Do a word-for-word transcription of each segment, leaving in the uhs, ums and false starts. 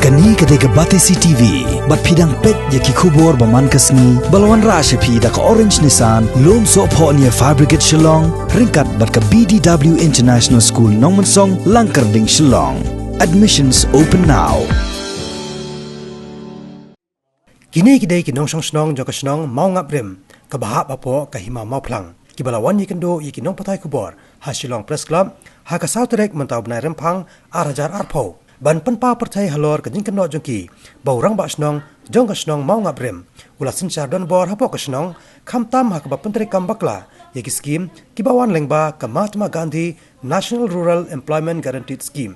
Kane ka dei ka Batesi T V, bad phi dang peit ïa ki khubor ba man ka sngi, ba la wanrah sha phi da ka Orange Nissan, Lumsohphoh near Fire Brigade Shillong, ryngkat bad ka B D W International School Nongmensong, Langkyrding, Shillong. Admissions open now. Kine ki dei ki nongshong shnong jong ka shnong Mawngaprim, kaba hap hapoh ka hima Mawphlang, kiba la wan ïakynduh ïa ki nongpathai khubor ha Shillong Press Club ha ka saw tarik mynta u bnai Rymphang ar hajar arphew, ban pynpaw pyrthei halor ka jingkynnoh jong ki ba u rangbah shnong jong ka shnong Mawngaprim u la synshar donbor hapoh ka shnong, khamtam ha kaba pyntreikam bakla ïa ki skim kiba wan lyngba ka Mahatma Gandhi National Rural Employment Guaranteed Scheme.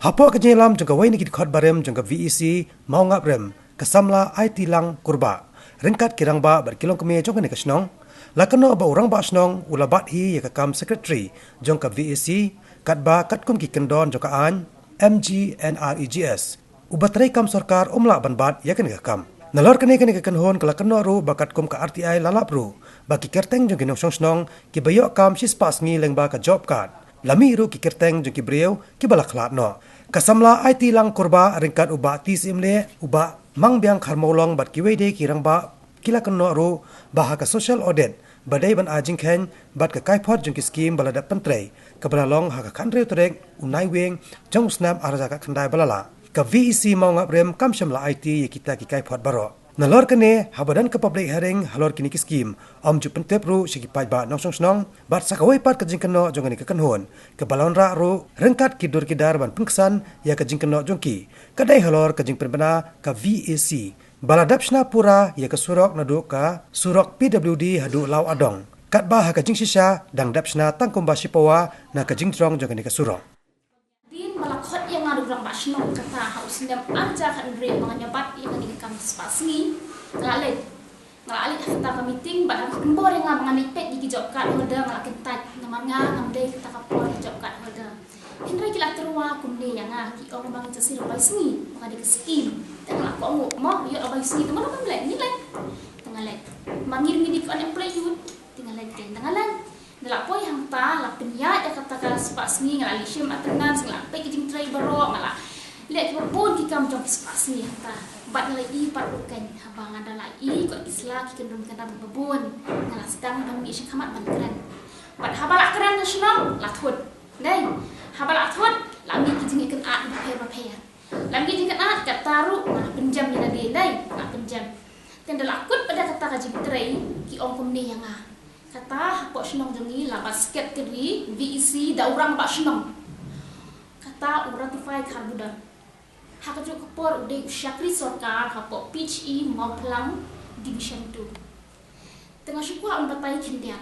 Hapoh ka jingïalam jong kawei na ki dkhot barim jong ka V E C Mawngaprim, ka samla Aitilang Kurbah, ryngkat ki rangbah bad ki longkmie jong kane ka shnong, la kynnoh ba u rangbah shnong u la bat hi ïa ka kam secretary jong ka V E C, katba katkum ki kyndon jong ka aiñ M G N R E G S, uba treikam sorkar um lah ban bat ïa kane ka kam. Nalor kane, kane ka kynhun ka la kynnoh ruh ba katkum ka R T I la lap ruh ba ki kyrteng jong ki nongshong shnong kiba ïoh kam shispah sngi lyngba ka job card, la mih ruh ki kyrteng jong ki briew kiba la khlad noh. Ka samla Aitilang Kurbah ryngkat u Bah T. Syiemlieh, u Bah Mangbiang Kharmawlong bad kiwei de ki rangbah ki la kynnoh ruh ba ha ka social audit ba dei ban ai jingkheiñ bad ka kaiphod jong ki skim ba la dep pyntrei, kaba la long ha ka khathynriew tarik u Naiwieng jong u snem ar hajar khatkhyndai ba la lah, ka V E C Mawngaprim kam shym la aiti ïa kita ki kaiphod baroh. Nalor kane, haba don ka public hearing halor kine ki skim, ym ju pyntip ruh sha ki paidbah nongshong shnong. Bad sa kawei pat ka jingkynnoh jong kane ka kynhun, kaba la wanrah ruh ryngkat ki dur ki dar ban pynksan ïa ka jingkynnoh jong ki, ka dei halor ka jingpynbna ka V E C ba la dep shna pura ïa ka surok naduh ka surok P W D haduh Law Adong, katba ha ka jingshisha dang dep shna tang kumba shi pawa na ka jingjrong jong kane ka surok. Hadien ba la khot ïa nga da u rangbah shnong kata ha u snem ar hajar khathynriew ba ngan ïa bat ïa kane ka kam shispah sngi, nga la leit. Nga la leit ha kata ka meeting bad haba la pynbor ïa nga ba ngan leit peit ïa ki job card holder, nga la kyntait namar nga ngam dei kata ka por ïa job card holder. Hynrei ki la tyrwa kumne ïa nga, ki ong ba ngi sa siew bai sngi, ba ka dei ka skim. Te nga la kohnguh, mo ïoh bai sngi te mano ban leit, ngi leit. Te nga leit. Ma ngi, ngi dei ki unemployed youth. Te nga leit, te nga leit. Nga la poi hangta, la pynïaid ïa kata ka spah sngi, nga la leit shim attendance, nga la peit ki jingtrei baroh, nga la leh kiba bun ki kam jong ki spah sngi hangta. Bad nga la ïohi pat ruh kein, haba nga da la ïohi kot ki sla ki kynrum kynram kiba bun, nga la sdang ban mih sha khmat ban kren. Bad haba la kren ha shnong, la thut. Dei, haba la thut, la mih ki jingïakynad bapher bapher. La mih ki jingïakynad, kata ruh nga la pynjem ïa lade, dei, nga la pynjem. Te ynda la kut pat da kata ka jingtrei, ki ong kumne ïa nga. Kata hapoh shnong jong ngi la bat secretary V E C da u rangbah shnong. Kata u Ratify Kharbudon. Ha kajuh ka por u dei u shakri sorkar hapoh P H E Mawphlang Division two. Te nga shu kwah ban batai khyndiat.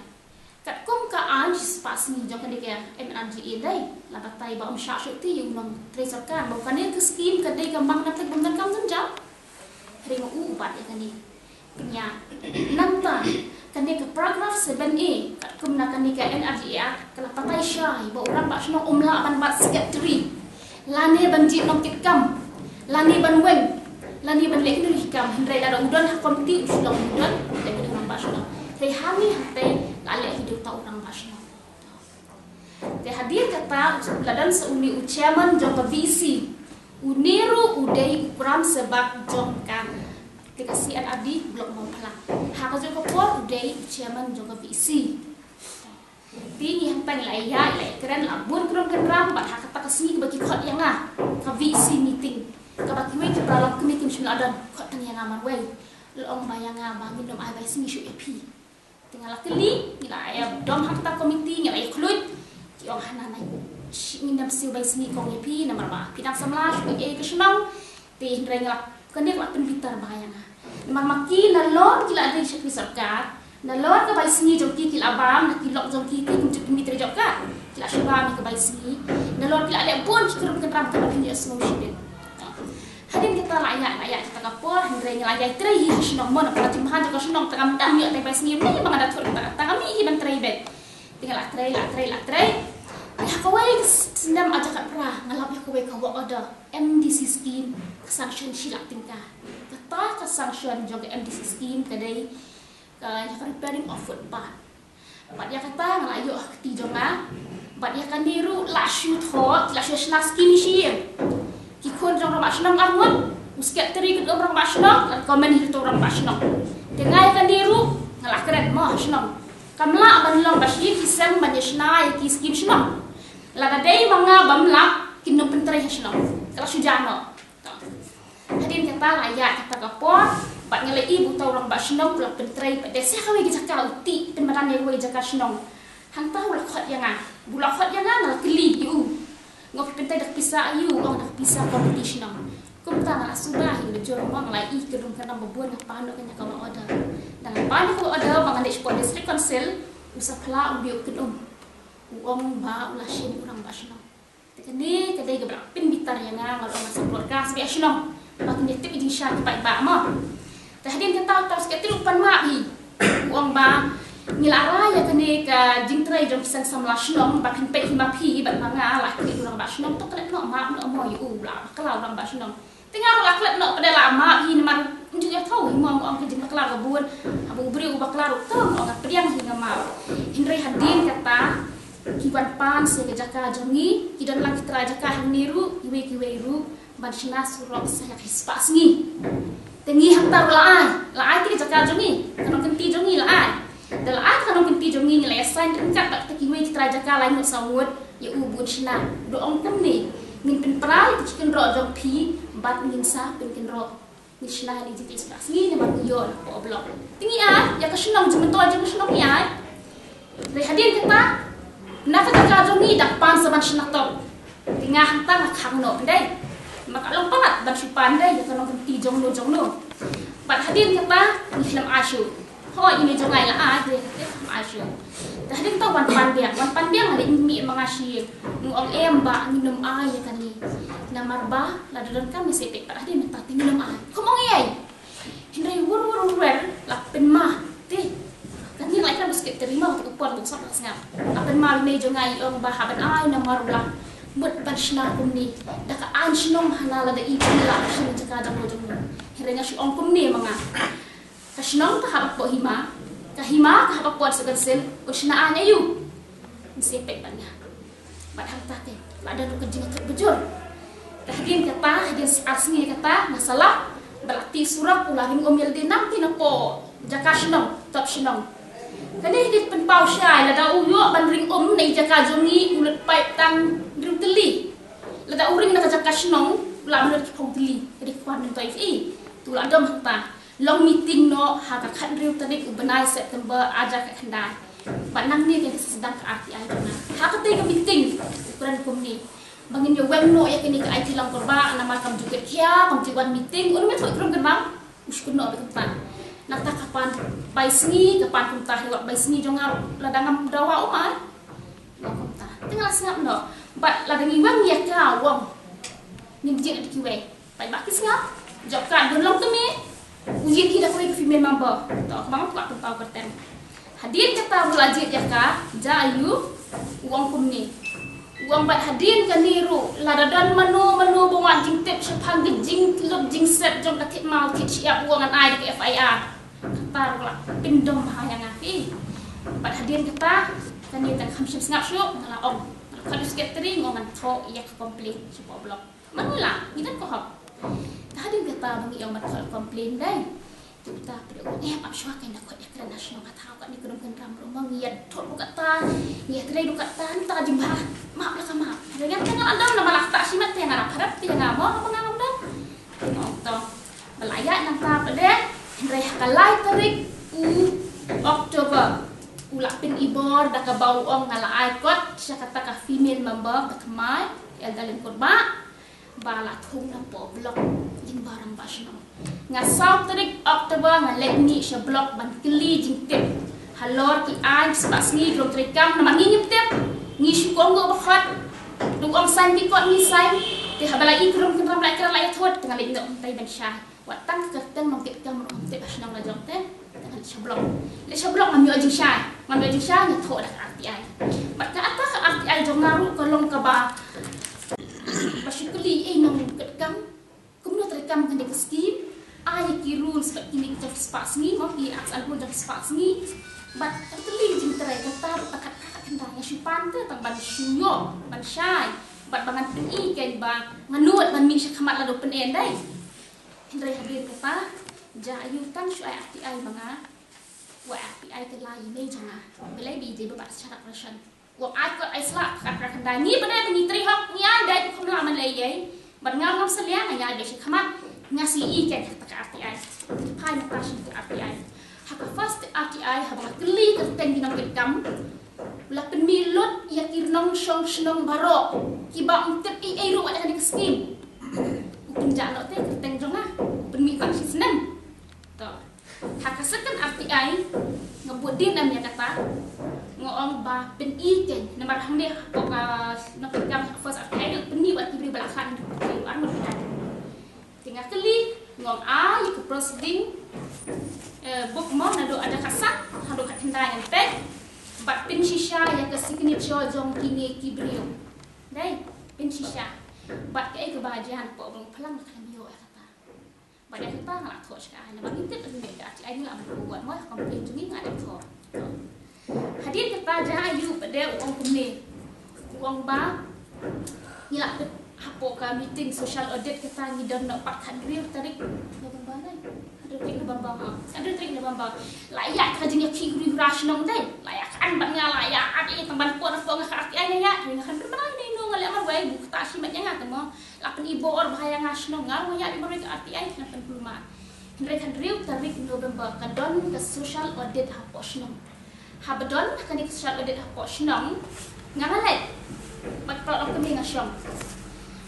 Katkum ka aiñ shispah sngi jong kane ka M N R G A, dei, la batai ba ym shah shuh te ïa u nongtrei sorkar, ba kane ka skim ka dei ka mang na pyrthei bym donkam jynjar. Hynrei ma u u bat ïa kane. Pynïaid. Nangta, kane ka paragraph seven A, katkum na kane ka N R G A Act, ka la batai shai ba u rangbah shnong um lah ban bat secretary, lane ban jied nongkitkam, lane ban weng, lane ban leh kino kino ki kam. Hynrei lada u don ha komiti u shnong, u don leh kino rangbah shnong. Hynrei hangne hangtei la leh hi da uta u rangbah shnong. Te hadien kata la don sa une u chairman jong ka V E C. Une ruh u dei u kram sebak jong ka, te ka C R R D Block Mawphlang. Ha kajuh ka por u dei u chairman jong ka V E C. Te ngi hangta ngi la ïaid, la ïakren, la bun kynrum kynram, bad ha kata ka sngi kaba ki khot ïa nga, ka V E C meeting, kaba kiwei ki para longkmie kim shym la don, khot tang ïa nga marwei. La ong ba ïa nga ba ngin ym ai bai sngi shuh ïa phi. Te nga la kylli, ngi la ïa dom ha kata ka komiti, ngi la ïa khluit. Ki ong hana nai, shi, ngin ym siew bai sngi kong ïa phi, namar ba phi dang samla shuh ïa ka shnong. Te hynrei nga la, kane ka la pynbitar bha ïa nga. Namar ma ki nalor ki la dei shakri sorkar, nalor ka bai sngi jong ki ki la bam, na ki lok jong ki ki kum jong ki trei job card, ki la shu bam ïa ka bai sngi. Nalor ki la leh bun ki kynrum kynram kaba phin ïohsngew shibit. Hadien kata la ïaid, la ïaid kata ka por, hynrei nga la ïai trei hi ha shnong mo, na ka jingbha jong ka shnong, te kam dang ïoh tang bai sngi, ne ba nga da thut kata, kata nga mih hi ban trei beit. Te nga la trei, la trei, la trei. Te ha kawei ka snem ar hajar khatphra, nga lap ïa kawei ka work order, M D C scheme, ka sanction shi lak tyngka. Kata ka sanction jong ka M D C scheme ka dei ka, ïa ka repairing of footpath. Bad ïa kata nga la ïoh ha kti jong nga. Bad ïa kane ruh la shu thoh, la shu shna scheme shi ïing. Ki khun jong rangbah shnong arngut, u secretary kynum rangbah shnong, la comment hi to rangbah shnong. Te nga ïa kane ruh nga la kren mo ha shnong. Kam lah ban long ba shi ki sem ban ïa shna ïa ki skim shnong. Lada dei ma nga bym lah, kin ym pyntrei ha shnong. Ka la shu jia noh. Hadien kata la ïaid kata ka por, bad nga la ïohi ba uto u rangbah shnong u la pyntrei pat de sha kawei ka jaka u tih pynmadan ïa kawei ka jaka shnong. Hangta u la khot ïa nga. U la khot ïa nga, nga la kylli ïa u. Nga phi pyntrei da ka pisa aïu, u ong da ka pisa committee shnong. Kumta nga la suba hi bajur mo, nga la ïohi ka dum ka nam ba bun, nga pan noh kane ka work order. Da nga pan noh ka work order ba ngan leit shapoh District Council, u sa phla u dei u kynum. U ong ba u la shim u rangbah shnong. Te kane ka dei kaba la pynbitar ïa nga, nga la ong ngan sa broadcast beit ha shnong ba kin ïa tip ïa ka jingshai ki paidbah mo. Te hadien kata uto u secretary u pan map hi. U ong ba ngi la rai ïa kane ka jingtrei jong ki seng samla shnong ba phin peit hi ma phi bad ma nga, la kane u rangbah shnong to klet noh map noh mo ïa u, la bakla u rangbah shnong. Te nga ruh la klet noh pat de la map hi namar ym ju ïathuh hi mo, nga ong ka jingbakla ka bun. Haba u briew u bakla ruh to nga ong nga pdiang hi nga map. Hynrei hadien kata ki wan pan sha ka jaka jong ngi, ki don lang ki trai jaka hangne ruh, kiwei kiwei ruh ban shna surok sha ïa ka spah sngi. Te ngi hangta ruh la ai, la ai te ka jaka jong ngi, ka nongkynti jong ngi la ai. Da la ai ka nongkynti jong ngi, ngi la ïa sign ryngkat bad kita kiwei ki trai jaka lai ngut saw ngut, ïa u ban shna. Da ong kumne, ngin pynpra ïa ki kynroh jong phi bad ngin sa pynkynroh. Ngin shna ïa ka spah sngi namar ngi ïoh na poh block. Te ngi ai, ïa ka shnong jingmyntoi jong ka shnong ngi ai. Hynrei hadien kata, na ka jaka jong ngi da pan sa ban shna top. Te nga hangta nga khang noh dei. Ma ka long palat ban shu pan dei ïa ka nongkynti jong no jong no. Bad hadien kata ngi khlem ai shuh. Hooid, i mei jong nga i la ai, te khlem ai shuh. Te hadien kata wan pan biang, wan pan biang lei, i mei ma nga shi ïing. Nga ong em bah, ngin ym ai ïa kane. Namar ba lada donkam ngi sa peit pat hadien kata te ngin ym ai. Kum ong ei. Hynrei wur wur wur wer la pynmap te. Kane nga la kren bad u secretary mo, te u pon bad u sngap la sngap. La pynmap i mei jong nga, i ong ba hap ban ai namar u la mut ban shna kumne. Da ka aiñ shnong hana lada i pynlah sha jaka jong no jong no. Hynrei nga shu ong kumne ma nga. Ka shnong ka hap hapoh hima, ka hima ka hap hapoh District Council, un shna aiñ aïu? Ngin sa peit pat nga. Bad hangta te la don ruh ka jingïathuh bajur. Te hadien kata, hadien ar sngi kata, nga sa lah ba la tih surok, u la ring um ïa lade namar te na poh jaka shnong, top shnong. Kane hi dei pynpaw shai, lada u ïoh ban ring um na i jaka jong ngi, u lut paip tang hynriew tylli. Lada u ring na ka jaka shnong, u lah ban lut ki phew tylli. Ka dei ka kwah myntoi phi. Te u la dom hangta. Long meeting noh ha ka khathynriew tarik u bnai September ar hajar khatkhyndai. Bad nangne te ngin sa sdang ka R T I jong nga. Ha katei ka meeting u kren kumne, ba ngin ïa weng noh ïa kane ka I T Longkurbah namar kam ju kit khia, kam ju wan meeting. Une u Myntoi Kynrad Kynrad u shu kynnoh beit kumta. Nangta ka pan bai sngi, ka pan kumta, hynrei wat bai sngi jong nga lada ngam dawa um ai. Kumta te nga la sngap noh. Bad lada ngi weng ïa ka, u ong ngin jied da kiwei. Paidbah ki sngap, job card don long thymmai. U jied hi da kawei ka female member. To, kaba nga kwah pynpaw kyrteng. Hadien kata ba la jied ïa ka, jia aïu, u ong kumne. U ong bad hadien kane ruh, lada don mano mano ba wan jingtip shaphang ka jinglut jingset jong ka thied maw thied shyiap, u ong ngan ai da ka F I R. Kata ruh la pyndom bha ïa nga phi. Bad hadien kata, kane tang kham shym sngap shuh, nga la ong. Nga la khot u secretary, nga ong ngan thoh ïa ka complaint shapoh block. Mano la, ngi don ka hok. Te hadien kata ba ngi ong ban thoh complaint dei. Te uta pat u ong em, ap shuwa kein da khot ïakren ha shnong, ka thaw katne ka dum kynram ruh mo, ngi ïa thoh ruh kata, ngi ïa trei ruh kata, nta jingbha map la ka map. Hynrei nga te nga la dom namar la ktah shimet te nga la pharap te nga mo, haba nga ngam dom. Te nga ong to ba la ïaid nangta pat de. Hynrei ha ka lai tarik u October u la pyn-i bor da kaba u ong nga la ai kot sha kata ka female member ka thymmai, Elder Lyngkurbah, ba la thung na poh block lyngba rangbah shnong. Nga saw tarik October nga leit mih sha block ban kylli jingtip halor ki aiñ spah sngi ki rukom treikam namar ngi ngim tip. Ngi shu ong ko ba khot, ruh ong sign ki kot ngi sign. Te haba la i ki rukom kynram la kren la ïathuh, te nga leit noh kumtai ban shai. Wat tang ka kyrteng nongkitkam ruh ngam tip ha shnong la jong te. Te nga leit sha block. Leit sha block ngam ïoh jingshai. Ngam ïoh jingshai, nga thoh da ka R T I. Bad kata ka R T I jong nga ruh ka long kaba, ba shu kylli ei nongkitkam. Kumno treikam kane ka skim? Ai ki rules bad kine ki jong spah sngi mo, ki acts and rule jong spah sngi. Bad ka kylli jingtrei kata ruh ka khat ka khat kynda, nga shu pan te tang ban shu ïoh ban shai. Bad ba ngan pyni kein ba ngan nud ban mih sha khmat lada u pyni dei. Hynrei hadien kata, Jah Ayu tang shu ai R T I ba nga, wa R T I ka la ïa mei jong nga. Balei? Ba i dei ba sharak rashan. Wa ai kot ai sla, kat ra kandai. Ngi ba dei ba ngi trei hok, ngi ai dei, kham lah man lei ei. Bad nga ngam salia, nga ïai beit sha khmat, nga sngew i kein ha kata ka R T I. Phai mynta sha ka R T I. Ha ka first R T I, haba nga kylli kyrteng ki nongkitkam, u la pynmih lut ïa ki nongshong shnong baroh kiba ym tip ei ei ruh wat ïa kane ka skim. U pynjah noh te kyrteng jong nga, u pynmih tang shi snem. To. Ha ka second R T I, nga bud dien em ïa kata, nga ong ba pyni kein, namar hangne hapoh ka nongkitkam first R T I, u pynmih wat ki briew ba la khlad, u ar ngut. Te nga kylli, nga ong ai ïa ka proceeding, eh, book mo naduh arhajar khatsan haduh khatkhyndai ngan peit. Bad pynshisha ïa ka signature jong kine ki briew. Dei, pynshisha. Bad kaei kaba jia hapoh Umphlang ka khlem ïoh ïa kata. Bad ïa kata nga la thoh sha ka ai, namar ngi tip ba ngi ka R T I ngi la buh wat mo, ha complaint jong ngi nga la thoh. Hadien kata Jah Ayu pat de u ong kumne. U ong ba ngi la peit hapoh ka meeting social audit kata ngi don noh pat khathynriew tarik November ne? Khathynriew tarik November, ha. Khathynriew tarik November. La ïa ka jingïakhih huri hura shnong dei. La ïa ka an bad nga la ïa ap ïa tang ban poi na poi nga ka R T I nga ïa. Nga khan pynbna ne no nga leh marwei bu kata shi mat ïa nga te mo. La pyni bor bha ïa nga shnong nga ruh nga ïa marwei ka R T I nga pynkulmar. Hynrei khathynriew tarik November ka don ka social audit hapoh shnong. Haba don kane ka social audit hapoh shnong, nga nga leit. Bad paralok kane nga shong.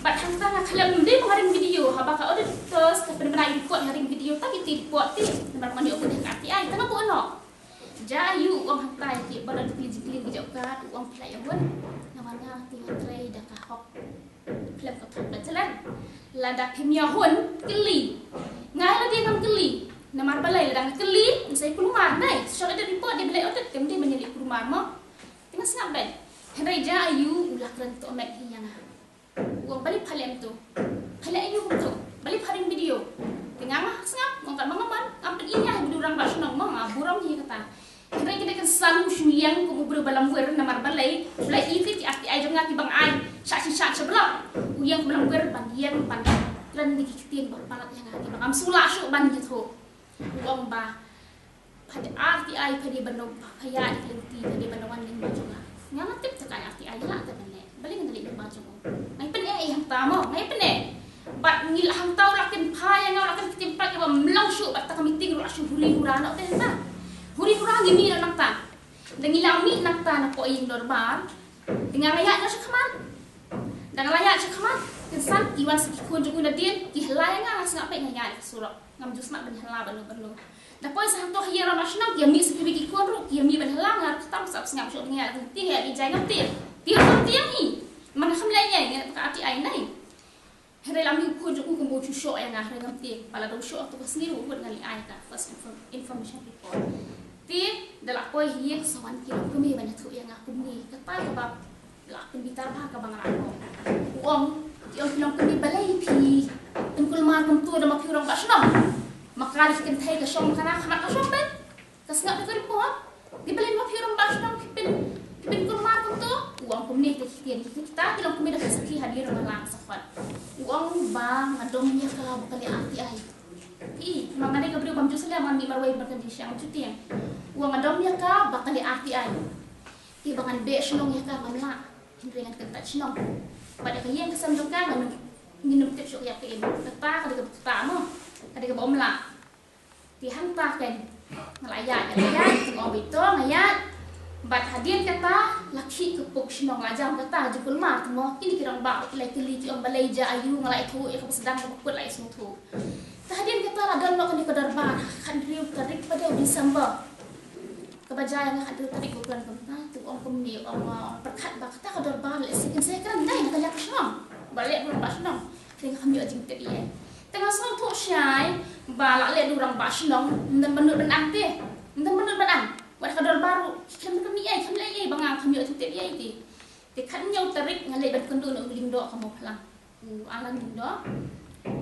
Bad hangta nga khlem dei ba nga ring video, haba ka auditors ka pynbna ïa i report nga ring video, ta ki ti report ti. Namar nga ïoh pynbna ka R T I, ta nga buh noh. Jah Ayu u ong hangta ïa ki ba la dukli jingkylli ki jong ka, u ong phi la ïa hun. Namar nga te nga trei da ka hok. Khlem ka thok ka jlan. Lada phim ïa hun, kylli. Nga ïa lade ngam kylli. Namar balei lada nga kylli, ym sa ïa kulmar, nai. Social audit report dei balei audit, te ym dei ban ïa leh kulmar mo. Te nga sngap beit. Hynrei Jah Ayu u la kren tohmet hi ïa nga. U ong balei pha leh kumto. Pha leh aïu kumto. Balei pha ring video. Te nga nga sngap, nga ong katba nga mon, ngam pyni ïa u rangbah shnong mo, nga burom hi kata. Hynrei kane ka san u shym ïeng kum u briew ba lamwir namar balei, u la ïohi te ki R T I jong nga kiba nga ai shah shisha sha block. U ïeng kum lamwir ban ïeng ban kren da ki ktien ba palat ïa nga kiba ngam sngewlah shuh ban ïathuh. U ong ba pha dei R T I, pha dei ban ong ba pha ïa ïa ki lynti, pha dei ban ong wan lyngba jong nga. Nga nga tip te ka R T I la te ban leh. Balei ngan leh lyngba jong u? Ngai pyneh ïa hangta mo, ngai pyneh. Bad ngi la hangta u la kynphai ïa nga, u la kynphai ïa nga ba ym long shuh bad ta ka meeting ruh la shu huri hura noh te hangta. Huri hura ngi mih noh nangta. Da ngi la mih nangta na pdeng ïing dorbar. Te nga nga ïaid noh sha khmat. Da nga la ïaid sha khmat, kynsan ki wan sa ki khun jong u nadien, ki hla ïa nga, nga sngap beit nga ïaid sha surok. Ngam ju sngap ban hla bad no bad no. Da poi sa hangto ha ïing rangbah shnong, ki ïa mih sa kiwei ki khun ruh, ki ïa mih ban hla, nga ruh kata ngam sngap shuh, nga ïa tieng, ïa ki jai ngam tieng. Tieng ngam tieng hi. Namar nga khlem leh ei ei, nga ïa ka R T I nai. Hynrei la mih u khun jong u kumba u shu shoh ïa nga, hynrei ngam tieng. Ba la dang shoh to ka sngi ruh u khun ngan leh ai ka first inform-, information report. Te da la poi ha ïing sa wan ki longkmie ban ïathuh ïa nga kumne. Kata kaba la pynbitar bha kaba nga la ong. U ong, ki ong ki longkmie balei phi pynkulmar kumto da ma phi u rangbah shnong. Ma ka dei kynthei ka shong ma ka na khmat ka shong beit. Ka sngap da ka report. Te balei ma phi u rangbah shnong phi pyn, phi pynkulmar kumto. U ong kumne te ki ktien kita ki longkmie da ka sakhi hadien ba nga la sa khot. U ong ba nga dom ïa ka ba ka leh R T I. Phi, ma nga dei ka briew bym ju salia, ma nga mih marwei ba ka dei sha nga ju tieng. U ong nga dom ïa ka ba ka leh R T I. Te ba ngan beh shnong ïa ka ngam lah. Hynrei ngan kyntait shnong. Bad ïa ka ïing ka sem jong ka ngan, ngin ym tip shuh ïa ka im. Kata ka dei kaba kata mo. Ka dei kaba ym lah. Te hangta kein nga la ïaid, nga la ïaid, nga ong beit to nga ïaid. Bad hadien kata la khih ka puk shnong, la jam kata jingkulmar te mo. Kine ki rangbah ki la kylli ki ong balei Jah Ayu, nga la ïathuh ïa kaba sdang kaba kut la ïasngewthuh. Te hadien kata la don noh kane ka dorbar, khathynriew tarik pat de u December. Kaba jia ïa nga khathynriew tarik ba u kren kumta, te u ong kumne, u ong, ong pyrkhat ba kata ka dorbar lehse kin sa ïakren dei na ka liang ka shnong. Ba leh da u rangbah shnong. Te nga khlem ïoh jingtip ei ei. Te nga sngewthuh shai ba la leh da u rangbah shnong, ym don ba nud ban ang te. Ym don ba nud ban ang. Wat ka dorbar ruh, khlem pynmih ei, khlem leh ei, ba nga khlem ïoh jingtip ei ei te. Te khathynñiew tarik nga leit ban kynduh na u lyngdoh ka Mawphlang. U Alan Lyngdoh.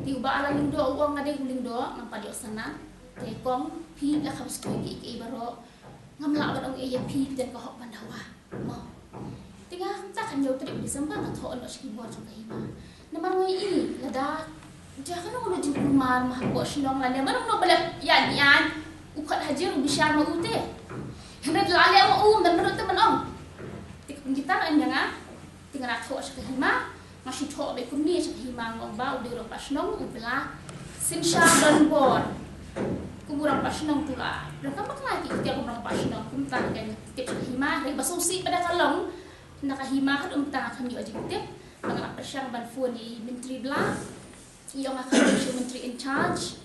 Te u Bah Alan Lyngdoh u ong nga dei u lyngdoh, ngam pat ïoh sana. Te kong, phi la kham sngewthuh kiei kiei baroh. Ngam lah ban ong ei ïa phi, phi don ka hok ban dawa. Mo. Te nga kumta khathynñiew tarik December nga thoh noh sha ki bor jong ka hima. Namar nga ïohi lada jia kano kano jingkulmar ma hapoh shnong lane mano mano ba la ïaid ïaid u khot hajir u bishar ma u te. Hynrei la leh ma u, ym don mano te ban ong. Te ka pynjynjar em ïa nga. Te nga la thoh sha ka hima. Nga shu thoh beit kumne sha ka hima, nga ong ba u dei u rangbah shnong uba la synshar donbor kum u rangbah shnong, tu la donkam bakla ki ktien kum rangbah shnong. Kumta ka tip sha ka hima, hynrei ba sngewsih pat da ka long na ka hima haduh mynta ngam ïoh jingtip. Ba nga la pyrshang ban phone ïa i Myntri Blah, i ong nga khlem ïoh sha i Myntri in charge.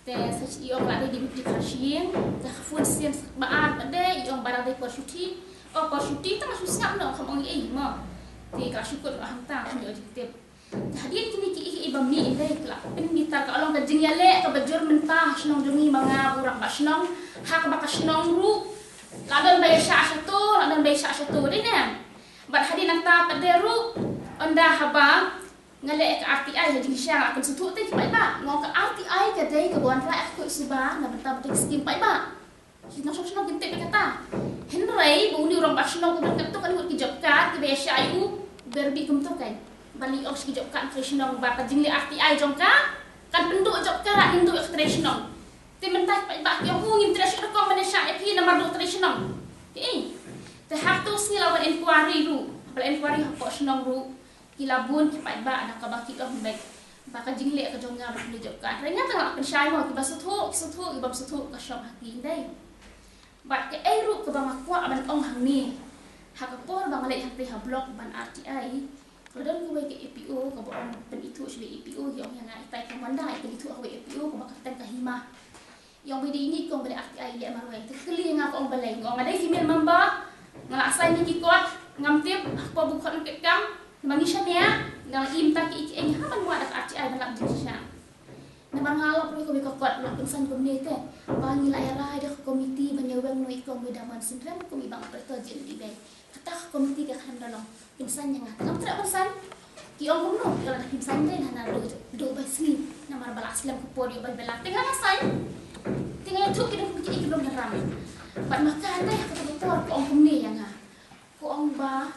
Te sa i ong la dei i Myntri Kharshiing, te ka phone sien ba ar pat de i ong ba dang dei por shuti. O, por shuti, te nga shu sngap noh, kam ong ei mo. Te ka la shu kut noh hangta, kam ïoh jingtip. Te hadien kine kiei kiei ba mih, hynrei ka la pynbitar, ka long ka jingïaleh kaba jur mynta ha shnong jong ngi ma nga u rangbah shnong, ha kaba ka shnong ruh la don ba ïashah shato, la don ba ïashah shato, dei ne? Bad hadien nangta pat de ruh, ynda haba nga leh ka R T I ha jingshisha nga la pynsngewthuh te ki paidbah. Nga ong ka R T I ka dei kaba wanrah ïa ka koit suba na bynta ba dei ka skim paidbah. Ki nongshong shnong kin tip ïa kata. Hynrei ba une u rangbah shnong u don katto katne ngut ki job card kiba ïashah ïa u, u Berbie kumto kan. Ban leit ong sha ki job card trei shnong ba ka jingleh R T I jong ka kan pynduh job card, kan pynduh ïa ka trei shnong. Te mynta ki paidbah ki ong, u, ngim trei shuh rukom ban ïashah ïa phi namar duh trei shnong. Te ei. Te ha kato ka sngi la wan inquiry ruh. Haba la inquiry hapoh shnong ruh, ki la bun ki paidbah na kaba ki ong beit ba ka jingleh ka jong nga ba ki leh job card. Hynrei nga tang la pynshai mo, kiba sngewthuh ki sngewthuh, kiba ym sngewthuh ka shong ha ki, ym dei? Bad kaei ruh kaba nga kwah ban ong hangne, ha ka por ba nga leit hangtei ha block ban R T I, ka la don kawei ka A P O kaba ong, pynithuh sha ka A P O, ki ong ïa nga, itai ka Wanda i pynithuh ha kawei A P O kaba kyrteng ka Hima. I ong ba dei ine i kong ba leh R T I i leh marwei. Te ka kylli ïa nga, ka ong balei. Nga ong nga dei female member, nga la assign ïa ki kot, ngam tip ha kaba u khot u kit kam. Namar ngi shaniah, nga la im ta kiei kiei, ngi hap ban wad da ka R T I ban lap jingshisha. Namar nga la pyrkhat kawei ka kot, la pynsan kumne te, ba ngi la ïarai da ka komiti ban ïaweng noh ïa i kong Wei Daman Synrem kum i bang operator J N D B. Kata ka komiti ka khlem da long. Pynsan ïa nga. Te ngam treh ban sign. Ki ong kumno? Ki ong lada phim sign te, hana duh, duh bai sngi. Namar ba la slem ka por ïoh bai bylla. Te nga la sign. Te nga ïathuh ki dang ki, ki dang ram. Bad ma ka te ha kata ka por ka ong kumne ïa nga. Ka ong ba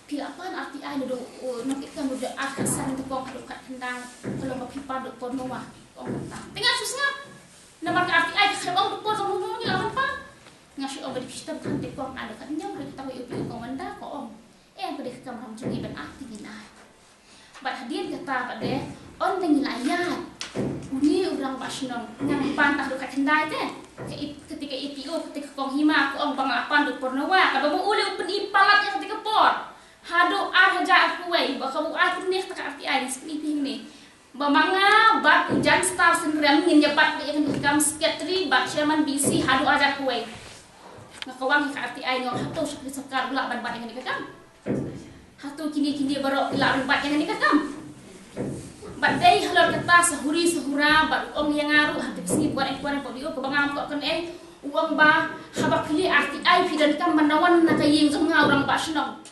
phi la pan R T I naduh, uh, nongkitkam naduh ar khatsan te kong haduh khatkhyndai. Ka long ba phi pan duh por Noah. Ka ong kumta. Te nga shu sngap. Namar ka R T I ka khlem ong duh por jong Noah ngi la wan pan. Nga shu ong ba dei phi shitom khan te kong, haduh khathynñiew, haduh kata ka A P O kong Wanda ka ong. Em, ka dei ka kamram jong ngi ban ai te ngin ai. Bad hadien kata pat de, ynda ngi la ïaid, une u rangbah shnong, nga pan tang haduh khatkhyndai te. Ka i-, kata ka A P O, kata ka kong Hima, ka ong ba nga la pan duh por Noah, kaba ma u leh u pyni palat ïa kata ka por. Haduh ar hajar arphew wei, ba kaba u ai kumne kata ka R T I, ngi pyni phi hangne. Ba ma nga bad u Jan Star Synrem ngin ïa bat beit ïa kane ka kam, secretary bad chairman B C haduh ar hajar arphew wei. Nga kawang ïa ka R T I, nga ong hato shakri sorkar u lah ban bat ïa kane ka kam? Hato kine kine baroh ki lah ban bat ïa kane ka kam? Bad dei halor kata sa huri sa hura bad u ong ïa nga ruh ha kata ka sngi ba wan inquiry hapoh D O kaba ngam kwah kynnoh, u ong ba haba phi leh R T I phi donkam ban wan na ka ïing jong nga u rangbah shnong.